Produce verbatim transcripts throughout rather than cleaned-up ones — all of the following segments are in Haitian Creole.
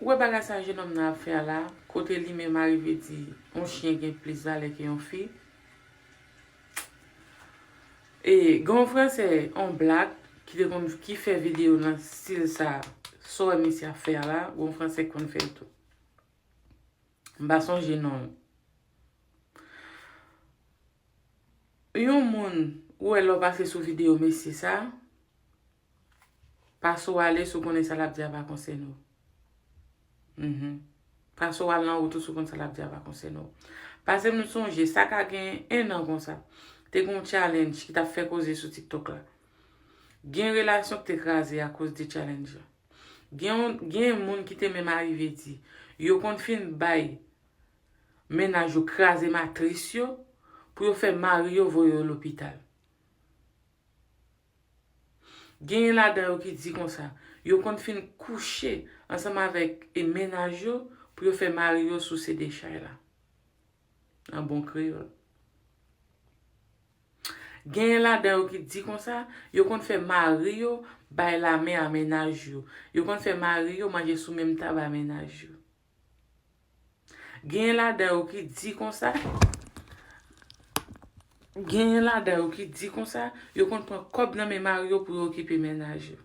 Ou wè bagay sa jenòm nan ap fè a la, kote li menm arive di yon chyen gen plis valè ke yon fi. E gen yon fransè, yon blak, ki te konn, ki fè videyo nan stil sa, sa w wè misye ap fè a la, gen yon fransè ki konn fè l tou. M pa sonje non l. Yon moun, ou wè lè w pase sou videyo mesye sa, pase w ale si w konnen sa l ap di a pa konsène w. Mhm. Pase w al nan wout ou si w konn sa l ap di a pa konsène w. Pase m sonje, sa ka gen en an konsa, te gen yon challenge ki t ap fè koze sou TikTok la. Gen relasyon ki te kraze akoz de challenge la. Gen yon, gen moun ki te menm arive di, yo konn fin bay mennaj yo kraze matris yo pou yo fè mari yo voye yo lopital. Genyen ladan yo ki di konsa, yo konn fin kouche ansanm avèk e mennaj yo pou yo fè mari yo souse dechay la. An bon kreyòl. Genyen ladan yo ki di konsa, yo konn fè mari yo bay lamen a mennaj yo. Yo konn fè mari yo manje sou menm tab a mennaj yo. Genyen ladan yo ki di konsa, genyen ladan yo ki di konsa, yo konn pran kòb nan men mari yo pou yo okipe mennaj yo.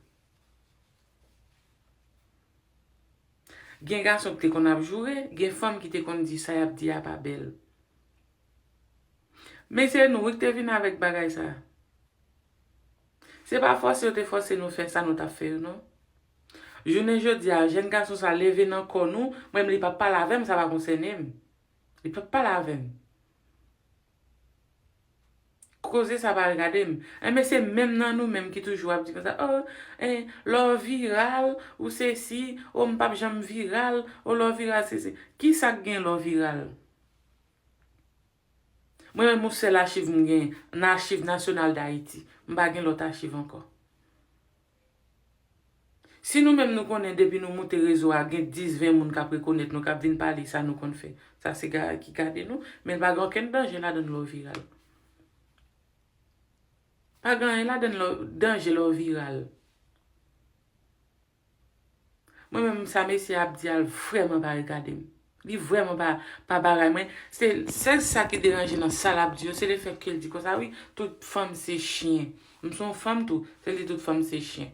Gen gason ki te konn ap joure, gen fanm ki te konn di sa y ap di a pa bèl. Men se nou wi ki te vin avèk bagay sa. Se pa fòse yo te fòse nou fè sa nou t ap fè yo non. Jounen jodi a, jèn gason sa leve nan kò nou, mwen menm li p ap pale avè m, sa pa konsène m. Li p ap pale avè m. Koze sa pa regade m. Enben se menm nan nou menm ki toujou ap di konsa, oh, eh, lè w viral, ou sesi, oh, m p ap janm viral, oh, lè w viral, sesi. Kisa k gen lè w viral? Mwen menm yon sèl achiv m gen nan Achiv Nasyonal d Ayiti. M pa gen lòt achiv ankò. Si nou menm nou konnen depi nou moute rezo a gen dis, ven moun k ap rekonèt nou, k ap vin pale sa nou konn fè. Sa se ga-, ki gade nou, men pa gen okenn danje ladan l lè w viral. Pa gen anyen ladan l lè w, danje lè w viral. Mwen menm sa mesye a ap di a l vrèman pa regade m. Li vrèman pa, pa bagay mwen. Se sèl sa ki deranje nan sa l ap di yo, se lefèt ke l di konsa wi, tout fanm se chyen. M se yon fanm tou, se l di tout fanm se chyen.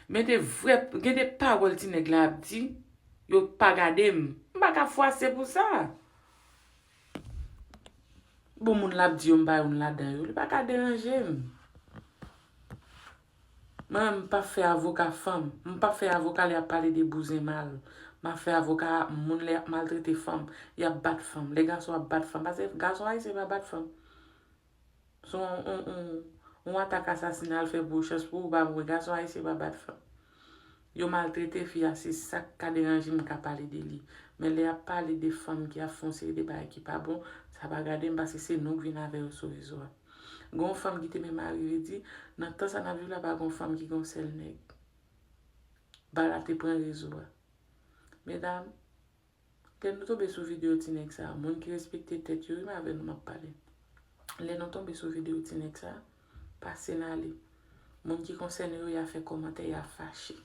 Men de vrè, gen de pawòl ti nèg la ap di, yo pa gade m. M pa ka fwase pou sa. Bon, moun l ap di yo, m pa youn ladan yo. Li pa ka deranje m. Mwen menm, m p ap fè avoka fanm. M p ap fè avoka lè y ap pale de bouzen mal. M ap fè avoka moun lè y ap maltrete fanm, y ap bat fanm. Lè gason ap bat fanm. Paske gason ayisyen pa bat fanm. Se yon, yon, yon, yon atak asasina l fè pou ou, chans pou ou pa mouri. Gason ayisyen pa bat fanm. Yo maltrete fi a, se sa k ka deranje m ka pale de li. Men lè y ap pale de fanm ki ap fè yon seri de bagay ki pa bon, sa pa gade m paske se nou k vin avè yo sou rezo a. Gen yon fanm ki te menm arive di, nan tan sa n ap viv la, pa gen yon fanm ki gen yon sèl nèg. Bal la te pran rezo a. Medam, lè nou tonbe sou videyo ti nèg sa, moun ki respekte tèt yo, wi, men avè nou m ap pale. Lè nou tonbe sou videyo ti nèg sa, pase n ale. Moun ki konsène yo, y a fè kòmantè, y a fache.